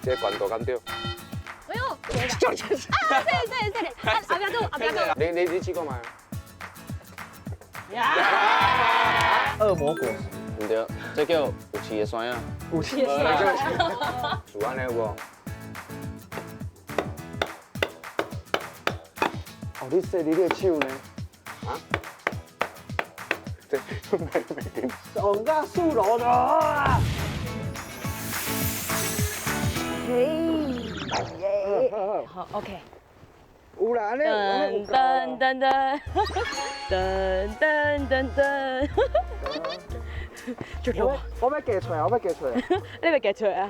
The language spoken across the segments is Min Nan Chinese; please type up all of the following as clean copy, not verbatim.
這懸度敢對？哎呦，對啦。啊，對對對，啊，後壁閣有，後壁閣有。你試過嗎？惡魔果實。毋對，這叫有刺的酸啊。有刺的酸。是按呢有無？哦，你洗你的手呢？啊？這沒沒。上架輸落咗啊！嘿，好，OK。有啦，按呢。噔噔噔噔噔噔噔噔。我欲加出來，我欲加出來。你欲加出來啊？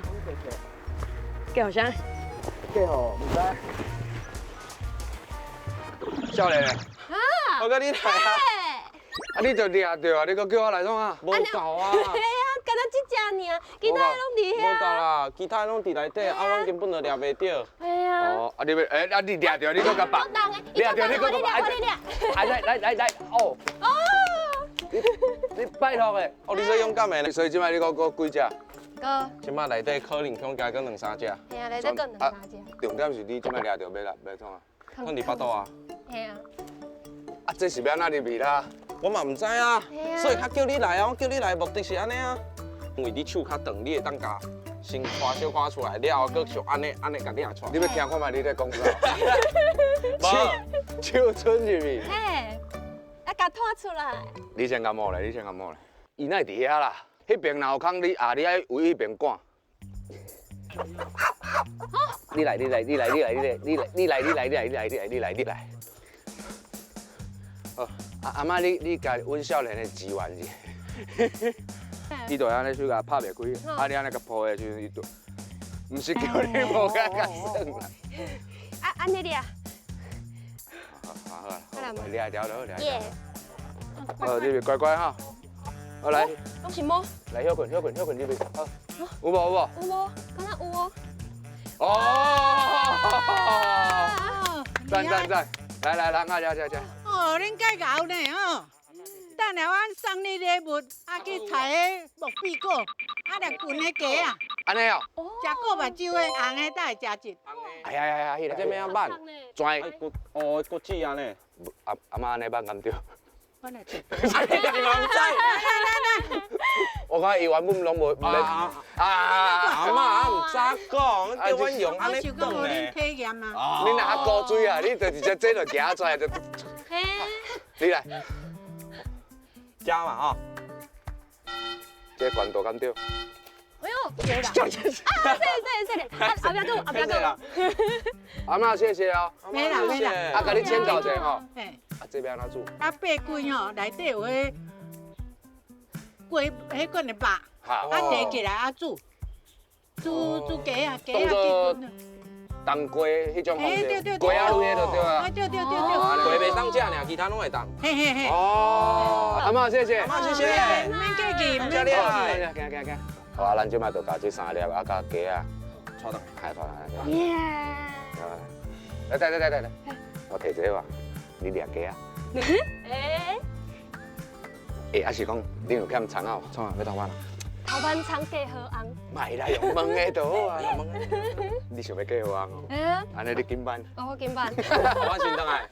加予啥？加予毋知。少年，啊！我佮你來啊！啊，你就掠著啊！你閣叫我來創啥？無夠啊！嘿啊，敢若這隻爾，其他的攏佇遐。無夠啦，其他攏佇內底，啊，阮根本就掠袂著。嘿啊。哦，啊你欲，欸，啊你掠著，你閣共縛。掠著你閣共縛。來來來來來，哦。哦。你拜託的，哦，你說勇敢的，所以這擺你閣閣幾隻？閣。這擺內底可能恐加閣兩三隻。嘿啊，內底閣兩三隻。重點是你這擺掠著欲來欲創啊？囥佇腹肚啊。嘿啊。啊，這是欲按怎入去啦？我嘛毋知啊，所以較叫你來啊，我叫你來的目的是按呢啊，因為你手較長，你會當共先拖小可出來，了後閣像按呢按呢共掠出來。你欲聽看覓你咧講啥？手伸入去。嘿，啊，共拖出來。你先共摸咧，你先共摸咧。伊哪會佇遐啦？彼邊若有空，你啊，你愛圍彼邊趕。你來，你來，你來，你來，你來，你來，你來，你來，你來，你來，你來，你來，你來。好，阿阿嬤，你共阮少年的支援者。伊就按呢手共拍袂開，啊你按呢共抱的時陣，伊就，毋是叫你無共共耍啦。啊，按呢掠。好，好，好，掠著就好，掠著。好，入去乖乖哈。好來。攏是毛。來歇睏，歇睏，歇睏入去。好。有無有無？有無？敢若有哦。哦。讚讚讚！來來來，阿食食食。哦，恁介𠢕呢吼！等下阮送你禮物，啊去採彼木耳果，啊來燉彼雞仔。按呢哦。食過目睭的紅的才會食質。哎呀呀呀，彼个這欲按挽？跩骨哦骨子按呢。阿阿嬤按呢挽敢對？我來食。你家己嘛毋知。我看伊原本攏無啊啊！阿嬤啊毋知講，叫阮用按呢我想講予恁體驗啊。你若較古錐啊，你就直接這就行出來就。你來。加嘛吼。這懸度敢對？哎呦，對啦。啊，對對對，啊後壁閣有，後壁閣有。阿嬤謝謝哦。沒啦沒啦。啊，共你請教一下吼。嘿。啊，這欲按怎煮？啊，八斤吼，內底有彼雞，彼款的肉，啊提起來啊煮，煮煮雞仔，雞仔去滾。冬瓜彼種方式，雞仔類的就對啊。對對對對。雞袂當食爾，其他攏會當。嘿嘿嘿。哦，阿嬤謝謝。阿嬤謝謝。毋免客氣，毋免客氣。行行行。好啊，咱這擺就共這三粒啊，佮雞仔，帶轉來，帶轉來。耶！來來來來來，我提這個吧，你掠雞仔。欸。欸，抑是講恁有欠蔥仔無？創啊，欲頭班啊？頭班蔥加荷紅。莫啦，用燜的就好啊。你想欲加荷紅哦？按呢你緊辦。哦，我緊辦。我先轉來。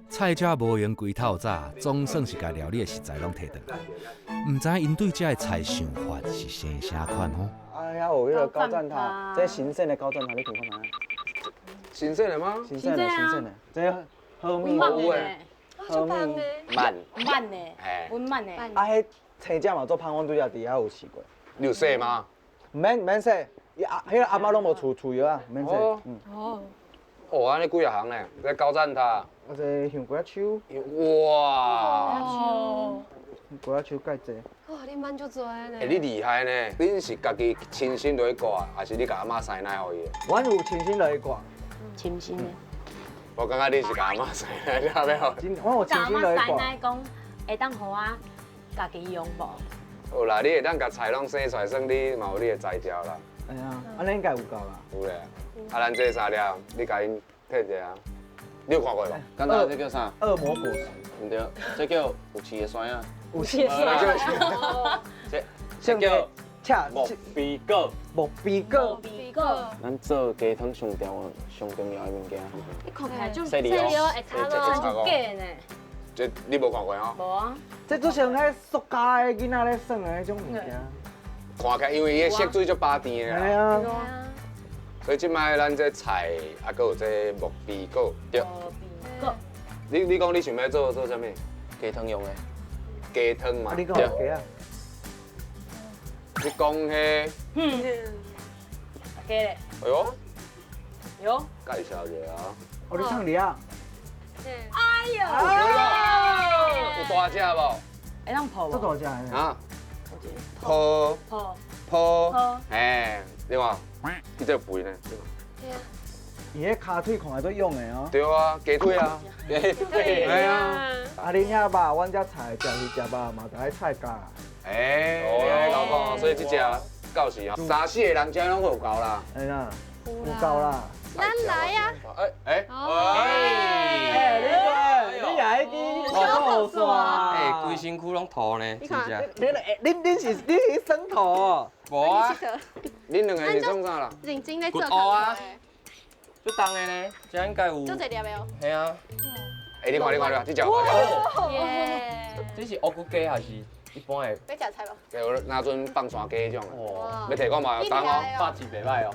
菜鳥無閒規透早，總算是共料理的食材攏提轉來。毋知𪜶對這个菜想法是生啥款吼？哎呀，有彼个高贊塔，這新鮮的高贊塔，你聽看覓？新鮮的嗎？新鮮的，新鮮的，這好味，好味，好味，慢，慢的，阮慢的。啊，彼青椒嘛做芳，阮拄才佇遐有試過。你有洗嗎？毋免毋免洗，伊阿彼个阿嬤攏無厝厝藥啊，毋免洗。哦。哦，按呢幾若項呢？這高贊塔。啊，這香瓜仔樹。哇！香瓜仔樹蓋濟。哇，恁挽足濟呢。欸，你厲害呢！恁是家己親身落去割，還是你共阿嬤師奶予伊的？阮有親身落去割。親身的。我感覺你是共阿嬤師奶了欲予。我有親身落去割。阿嬤師奶講會當予我家己用無？有啦，你會當共菜攏生出來，算你嘛有你的才調啦。哎呀，按呢應該有夠啦。有咧，啊，咱這三粒，你共𪜶退一下。你有看過無？敢知這叫啥？惡魔果實。毋對，這叫有刺的酸仔。有刺的酸仔。這這叫赤木皮果，木皮果，皮果，咱做鸡汤上重要、上重要的物件。你看起来就细粒哦，会插咯，就假呢。这你无看过吼？无啊。这就像彼塑胶的囡仔咧耍的彼种物件。看起来因为伊的色水足巴甜的啦。啊。所以这摆咱这菜，啊，阁有这木皮果，对。木皮果。你讲你想欲做啥物？鸡汤用的。鸡汤嘛。你讲鸡啊？你讲彼？鸡咧。哎呦。哟。介绍一下啊。哦，你唱哩啊？哎呦。有大只无？会当抱无？这大只的。啊。抱。抱。抱。哎，你看，伊这肥呢。对啊。伊彼跤腿看来足勇的哦。对啊，鸡腿啊。鸡腿。对啊。啊，恁遐肉，阮遮菜食鱼食肉嘛，就爱菜价。哎，你按呢讲讲，所以这只到时啊，三四个人食拢有够啦。哎呀，有够啦。咱来呀！哎哎哎，你你也一支小线。哎，规身躯拢涂呢，真正。你恁是你是耍涂哦？无啊。恁两个是创啥啦？认真咧做啊。足重的呢，这应该有。足济粒的哦。嘿啊。哎，你看你看你看，这只有大只。耶。这是乌骨鸡还是一般的？欲食菜无？对，若阵放山鸡这种的。哇。欲提讲嘛，重哦，百字袂歹哦。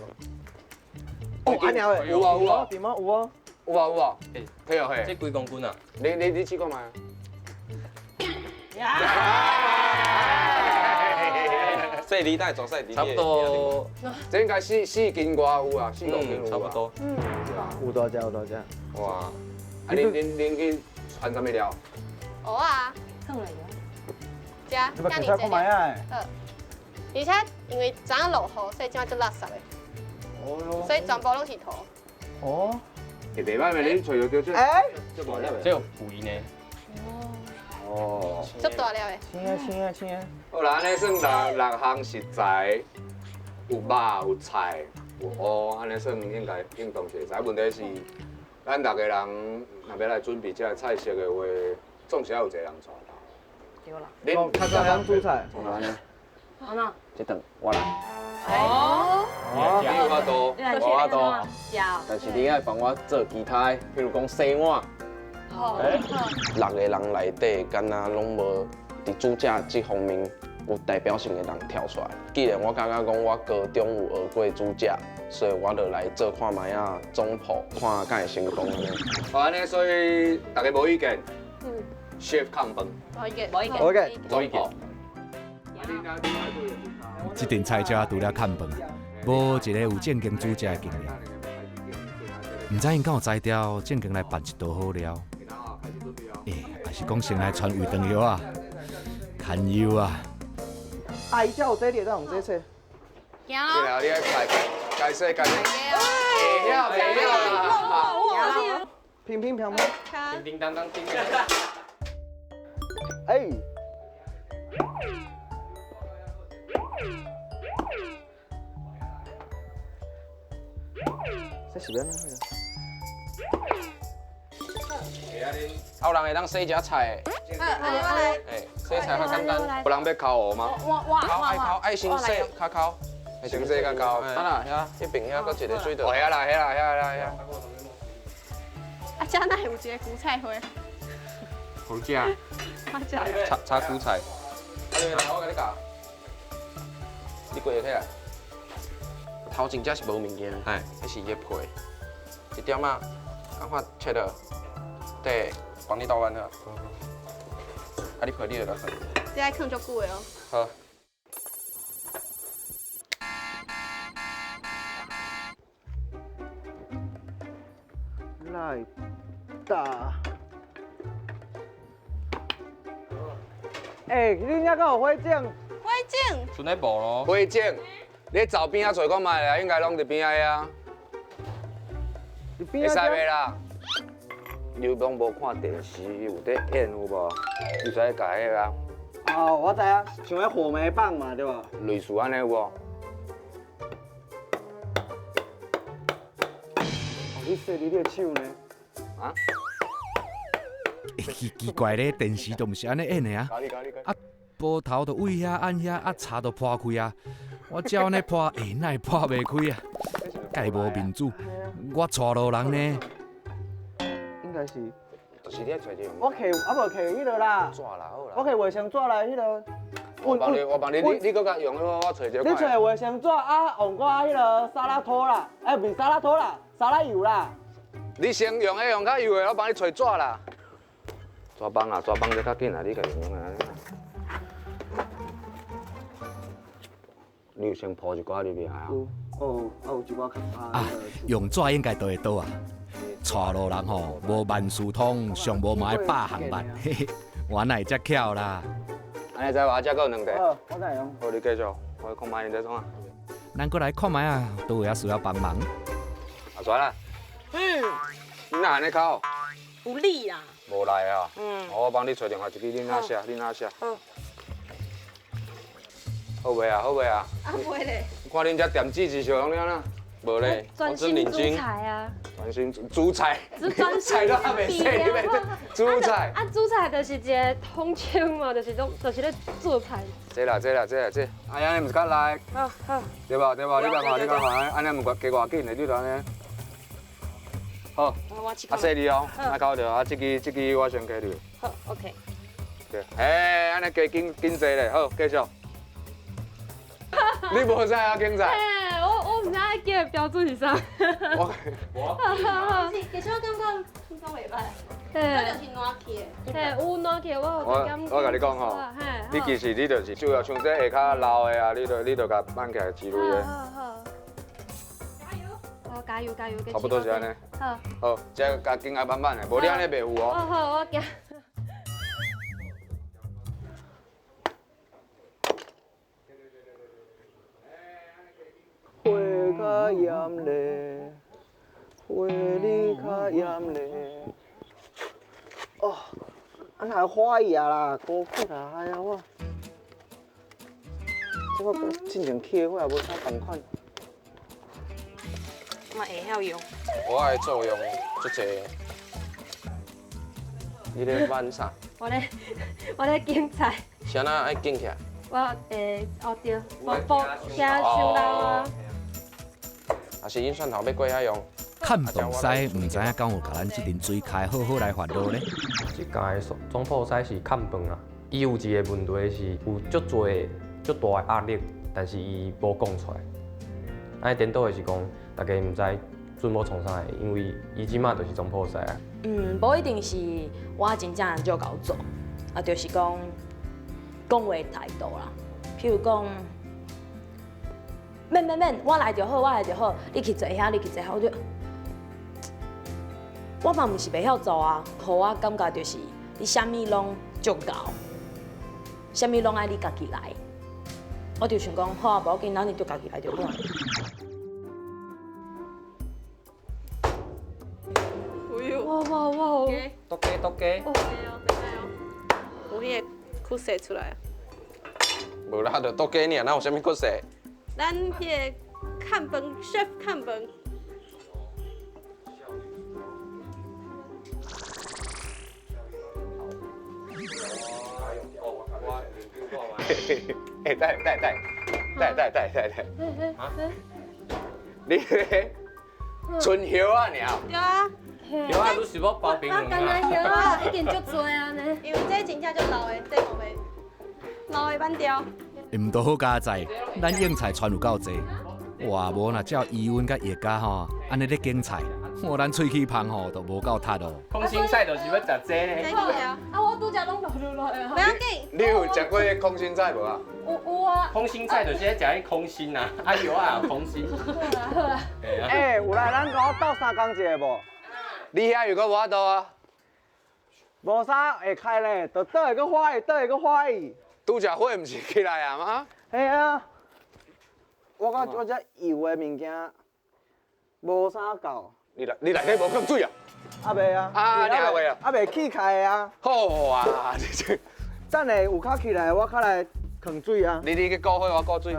哦，按呢的。有啊有啊，对吗？有啊。有啊有啊。欸，可以哦，这几公斤啊？你试看觅。细粒带做细粒。差不多。这应该四斤外有啊，四五斤差不多。嗯。有大只有大只。哇！啊，恁去传啥物料？蚵仔。放落去。食，你欲看觅啊？好。而且因为昨昏落雨，所以这摆足垃圾的。所以全部拢是土。哦。会袂歹咩？你揣着这。哎。这大粒的。这有肥呢。哦。足大粒的。青啊青啊青啊。好啦，按呢算六项食材，有肉有菜有乌，按呢算应该应当是会使。问题是，咱六个人若欲来准备这个菜色的话，总是爱有一个人带头。对啦。恁较早讲煮菜。创啥呢？安怎？这顿我来。哦。你有法度，我法度。但是你爱帮我做其他的，譬如讲洗碗。好。六个人内底，敢若拢无伫煮食这方面有代表性的人跳出来。既然我感觉讲我高中有学过煮食，所以我就来做看觅仔总铺，看敢会成功按呢。好，按呢，所以大家无意见。嗯。Chef 控饭。无意见。无意见。无意见。总铺。这阵菜食除了控饭，无一个有正经煮食的经验。毋知𪜶敢有才调正经来办一道好料？欸，还是讲先来传胃肠药啊？堪忧啊！啊，伊遮有这，你会当用这切。行咯。对啊，你爱该该洗该洗。会晓会晓啦。平平平平。叮叮当当叮。哎。这是欲按怎？有人会当洗一下菜的。来。哎，洗菜较简单。有人欲抠蚵吗？我抠爱抠，爱先洗较抠。先洗较抠。啊啦，遐，彼边遐阁一个水道。哦，遐啦，遐啦，遐啦，遐。啊，遮哪会有一个韭菜花？好食。好食。炒炒韭菜。啊，来，我共你教。你规个起来。头前这是无物件，哎，彼是伊的皮，一点仔，按怎切落，对，放你倒弯好。啊，你皮你就来放。这爱囥足久的哦。好。来打。欸，恁遐敢有火种？火种。剩咧无咯。火种。你灶边仔揣看觅啦，应该拢伫边仔遐。会使袂啦？你拢无看电视有伫演有无？你使共彼个啊？哦，我知影，像彼火媒棒嘛，对无？类似按呢有无？哦，你洗你的手呢？啊？欸，奇奇怪咧，电视都毋是按呢演的啊！啊，煲头就位遐按遐，啊柴就破开啊！我照按呢破，欸，哪会破袂开啊？盖无面子，我娶路人呢。应该是。就是你爱揣这种。我摕啊无摕彼个啦。纸啦好啦。我摕卫生纸来彼个。我帮你，我帮你，你阁共用彼个，我揣一个。你揣卫生纸啊，用我彼个沙拉托啦，哎，毋是沙拉托啦，沙拉油啦。你先用彼用较油的，我帮你揣纸啦。纸板啊，纸板这较紧啊，你共用啊。你有先铺一寡入去啊？有，哦，啊有一寡较啊，用纸应该都会倒啊。娶路人吼，无万事通，上无嘛爱百项捌，嘿嘿，我哪会遮巧啦？按呢知无？遮阁有两块。好，我再用。好，你继续，我看觅𪜶在创啥。咱阁来看觅啊，佗位仔需要帮忙。阿全啊。你哪按呢哭？有力啦。无力啊。嗯。我帮你揣另外一支，你哪写？你哪写？好。好袂啊？好袂啊？啊袂咧。看恁这点子是笑拢了啦。无咧，专心煮菜啊。专心煮菜。专心菜都还袂洗，你欲煮菜。啊，煮菜就是一个统称嘛，就是种，就是咧做菜。这啦，这啦，这啦，这。啊，按呢毋是较力？好好。对吧？对吧？你干嘛？你干嘛？按呢毋加偌紧的，你就按呢。好。啊，细腻哦，莫搞著啊，这支这支我先给你。好，OK。对，哎，按呢加紧紧济咧，好，继续。你无知啊，警察？哎，我毋知影叫的标准是啥。我我。其实我感觉轻松袂歹。对。就是烂去的。嘿，有烂去，我有我共你讲吼，你其实你就是主要像这下跤老的啊，你就共挽起来之类的。好好。加油！好，加油加油！差不多是按呢。好。好，这共紧爱慢慢的，无你按呢袂有哦。好好，我行。花较艳丽，花你较艳丽。哦，啊哪会花伊啊啦，高血压啊我。这我进前起的火也无啥仝款。嘛会晓用。我爱作用足济。你咧挽啥？我咧拣菜。是按怎爱拣起来？我哦对，无无惊伤老啊。啊是𪜶蒜头欲过遐用。崁饭师毋知影敢有共咱这阵水开好好来烦恼咧。这届的总铺师是崁饭啊，伊有一个问题是有足济足大的压力，但是伊无讲出来。按呢颠倒的是讲，大家毋知准某创啥，因为伊这马就是总铺师啊。嗯，无一定是我真正足𠢕做，啊，就是讲讲话态度啦。譬如讲，免免免，我来就好，我来就好，你去坐遐，你去坐遐，我就，我嘛毋是袂晓做啊，予我感觉就是你啥物拢足𠢕，啥物拢爱你家己来，我就想讲，好啊，无要紧，咱你就家己来就好。哇哇哇！多加多加。哦，有彼个苦涩出来。无啦，就多加尔，哪有啥物苦涩？咱彼个崁饭，chef 崁饭。哎，等等等，等等等等等。你春叶仔尔？对啊。叶仔你是欲包冰我干焦叶仔已经足济啊呢。因为这真正足老的，这无袂老的挽掉。毋都好佳哉，咱应菜传有够济，哇，无若照伊阮佮叶家吼，按呢咧拣菜，哇，咱喙齿芳吼都无够踢哦。空心菜就是欲食这咧。啊，我拄则拢落落来啊。不要紧。你有食过空心菜无啊？有啊。空心菜就是咧食彼空心啊，啊叶仔有空心。好啦好啦。欸，有来咱共我斗相共一下无？你遐又阁无法度啊？无啥会开咧，就倒会阁欢喜，倒会阁欢喜。拄只火毋是起来啊吗？嘿啊，我感觉我这油的物件无啥够。你内底无放水啊？啊袂啊。啊，你还袂啊？啊袂起开的啊。好啊，你这。等下有较起来，我较来放水啊。你去顾火，我顾水。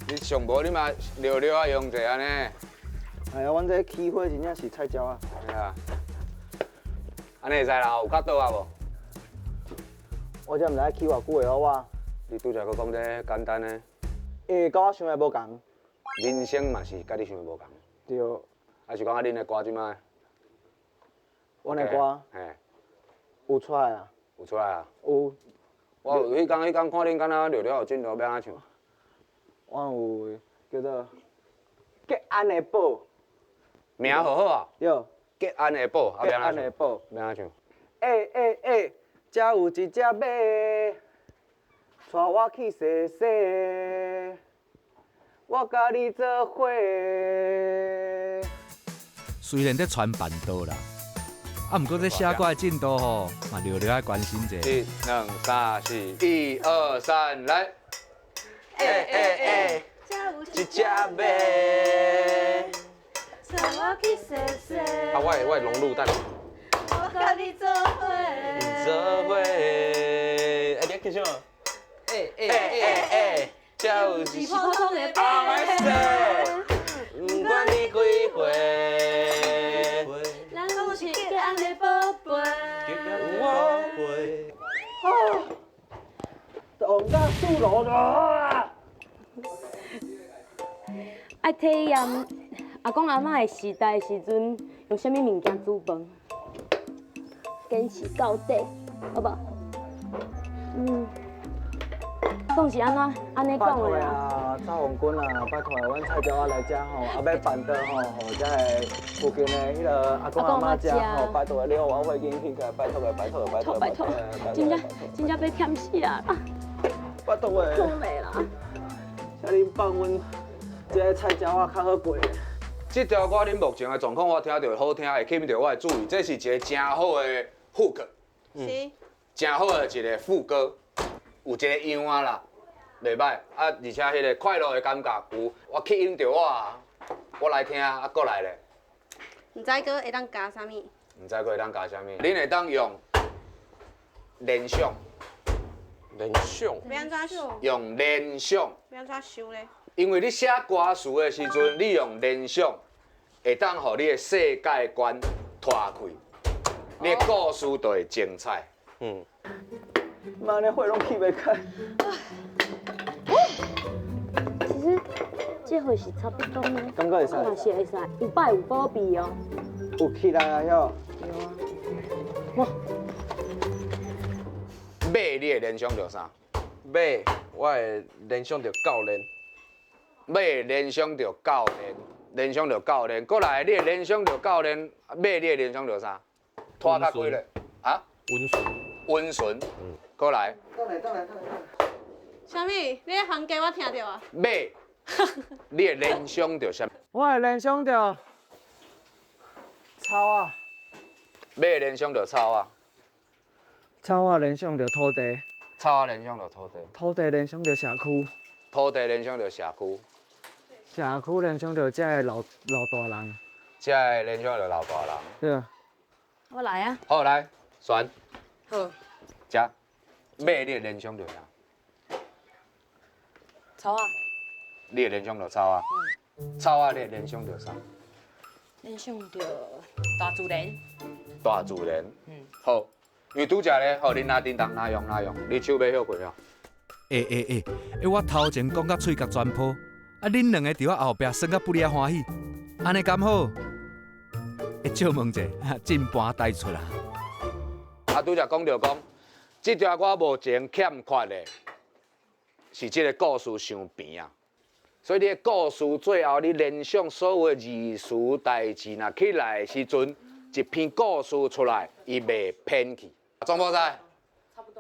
你上无你嘛尿尿啊用者按呢。哎呀，阮这起火真正是菜鸟啊。对啊。按呢會使啦，有較倒啊無？我才毋知影起偌久的我。你拄才閣講這簡單的。因為佮我想的無仝。人生嘛是佮你想的無仝。對。還是講啊，恁的歌這擺？阮的歌。嘿。有出來啊？有出來啊？有。我有彼工，彼工看恁敢若聊聊有進度，欲按怎唱？我有叫做吉安的寶。名好好啊。對。吉安的寶，吉安的寶。欲按怎唱？欸欸欸，這有一隻馬，帶我去踅踅，我佮你做伙。雖然咧傳辦桌啦，啊，毋過這寫歌的進度吼，嘛略略愛關心者。一、兩、三、四，一、二、三，來。欸欸欸，一隻馬。帶我去踅踅。啊，我會融入等。我佮你做伙。做伙。欸，你去啥？欸欸欸欸，這有一普通的馬。不管你幾歲。咱攏是吉安的寶貝。啊！王家输落啦！愛體驗阿公阿嬤的時代的時陣，用啥物物件煮飯？堅持到底，好無？嗯，講是按怎按呢講的啦？啊，趙紅軍啊，拜託，阮菜鳥仔來遮吼，啊欲辦桌吼，予遮个附近的彼个阿公阿嬤食吼，拜託你，我會緊去個，拜託拜託拜託拜託，真正真正欲忝死啊！拜託的。可袂啦！請恁放阮這个菜鳥仔較好過。這條歌恁目前的狀況，我聽著好聽，會吸引著我的注意。這是一個真好的 hook，是，真好的一個副歌，有一個樣啊啦，袂歹啊，而且彼個快樂的感覺有，我吸引著我啊，我來聽啊，閣來咧。毋知閣會當加啥物？毋知閣會當加啥物？恁會當用聯想。聯想。欲按怎想？用聯想。欲按怎想咧？因為你寫歌詞的時陣，你用聯想，會當予你的世界觀拖開，你的故事就會精彩。嗯。媽的，火攏起袂開。其實這回是差不多呢。感覺會使。嘛是會使，有擺有保庇哦。有起來啊，囂。對啊。哇。馬，你會聯想著啥？馬，我會聯想著教練。馬聯想著教練，聯想著教練。過來，你會聯想著教練，馬你會聯想著啥？拖較幾咧？啊？溫順。溫順。嗯。過來。等下，等下，等下。啥物？你咧行家我聽著啊。馬，你會聯想著啥？我會聯想著草仔。馬聯想著草仔。草仔聯想著土地。草仔聯想著土地。土地聯想著社區。土地聯想著社區。社區聯想著遮个老大人。遮个聯想著老大人。對啊。我來啊。好，來，選。好。食。馬你會聯想著啥？草仔。你會聯想著草仔。嗯。草仔你會聯想著啥？聯想著大自然。大自然。嗯。好。因為拄才咧，吼，恁拿叮當哪用哪用，你手欲休困了。欸，我頭前講甲喙角全破，啊，恁兩个佇我後壁耍甲不離仔歡喜，按呢敢好？欸，借問者，進盤帶出啦。啊，拄才講著講，這條歌目前欠缺的，是這個故事傷平啊。所以你的故事最後，你聯想所有的字詞代誌，若起來的時陣，一篇故事出來，伊袂偏去。總鋪仔，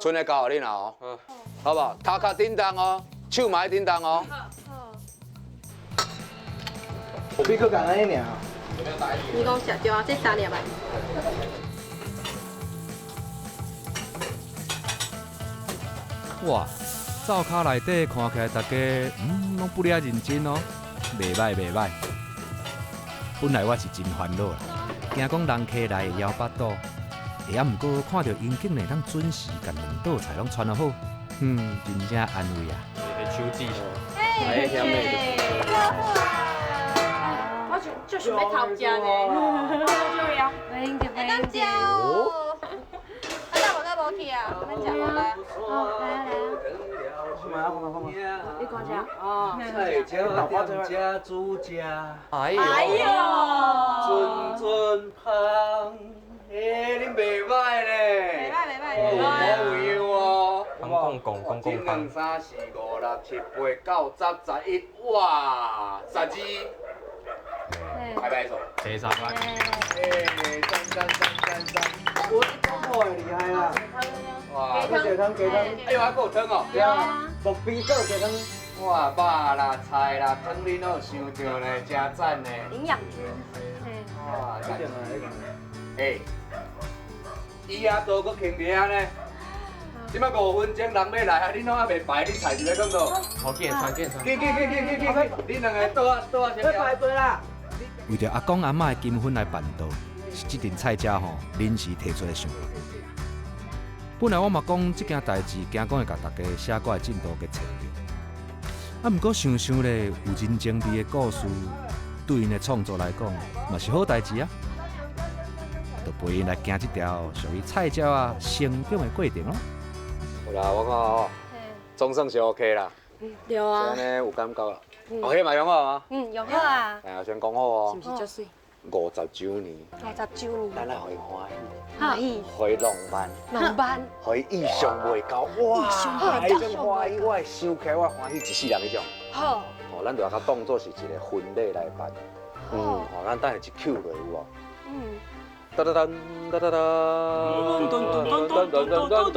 剩的交予恁啦哦，好無？頭殼叮當哦，手嘛愛叮當哦。有比較簡單爾。你講食對啊，這三粒吧。哇，灶跤內底看起來大家攏不了認真哦，袂歹袂歹。本來我是真煩惱啦，驚講人客來會枵腹肚。欸，啊，毋過看著𪜶竟然會當準時共兩道菜攏傳好，真正安慰啊！手指。哎，我就想欲偷食呢。會當食哦。哦，來啊來啊。看嘛看嘛看嘛。你看啥？哦。菜鳥店家煮食。哎呦。哎呦。陣陣香，欸，恁袂歹咧。袂歹袂歹。哦，有样哦。讲讲讲讲一两三四五六七八九十十一，哇，十二。拍拍手。第三关。欸，赞赞赞赞赞。我总铺的厉害啦。哇，鸡汤鸡汤，哎呦，还阁有汤哦。对啊，木边阁鸡汤。哇，肉啦、菜啦、汤你拢有想到呢，真赞呢。营养。哇，赞！哎，伊也都阁停伫遐呢。这摆5分钟人欲来啊，恁拢犹未排，恁菜是欲囥佗？好，紧传，紧传。紧紧紧紧紧紧，恁两个倒啊倒啊先。欲排队啦。为著阿公阿嬷的金婚来办桌，是這陣菜鳥吼臨時提出的想法。本來我嘛講這件代誌，驚講會共大家寫歌的進度給拖著。啊，毋過想想咧，有人情味的故事，對𪜶的創作來講，嘛是好代誌啊。就陪𪜶來行這條屬於菜鳥仔成長的過程囉。有啦，我看哦，總算是 OK 啦。對啊。按呢有感覺啦。哦，彼嘛用好啊。嗯，用好啊。哎呀，先講好哦。是毋是足媠？ 50週年。 50週年。咱來予伊歡喜。歡喜。予伊浪漫。浪漫。予伊意想袂到，哇！彼種歡喜，我會想起來，我歡喜一世人彼種。好。吼，咱就共當做是一個婚禮來辦。嗯。吼，咱等下一 Q 落有無？嗯。噔噔噔噔噔噔噔噔噔噔噔噔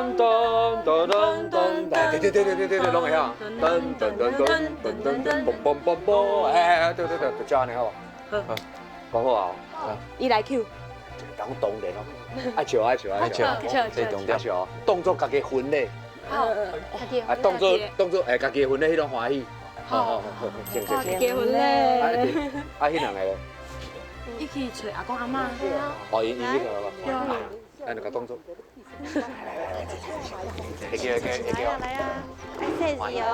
噔噔噔噔，對對對對對對，攏會曉。噔噔噔噔噔噔噔，嘣嘣嘣嘣，哎，對對對，就這按呢好無？好，講好啊。伊來 Q。當當然咯，愛笑愛笑愛笑，這重點笑，當做家己婚禮。好，啊，當做當做哎，家己婚禮彼種歡喜。好好好，行行行。結婚咧。啊，彼兩個咧？伊去揣阿公阿嬤。哦，伊伊去找阿公。咱就共當做。來來來，會記會記會記。來啊來啊，愛細字哦。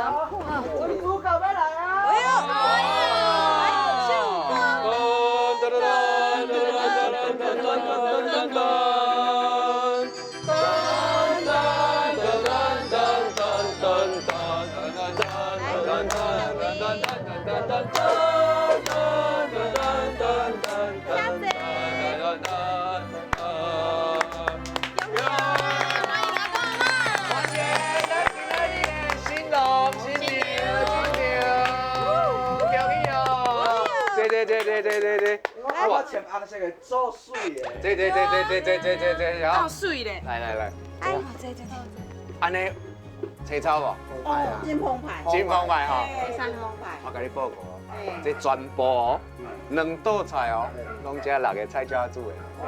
我的主角欲來啊！哎呦哎呦，唱歌。這我穿紅色的做媠的。這這這這這這這這，夠媠咧！來來來，哎，這這這，按呢青草無？哦，真澎湃，真澎湃吼！真澎湃。我共你報告哦，這全部哦，兩道菜哦，攏這六个菜鳥煮的。哇！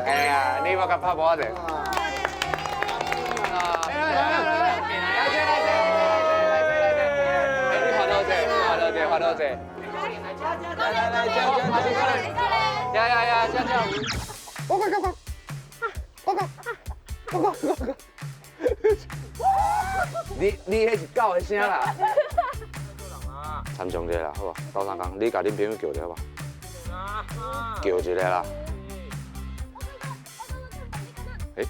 哎呀，你欲共拍鼓者？來來來來來，來這來這來這來這，哎，你歡樂者，歡樂者，歡樂者。來來來，加加加加，呀呀呀，加加！我我我我我我我，你你彼是狗的聲啦？參詳者啦，好無？鬥相共，你共恁朋友叫一下好無？叫一個啦。欸？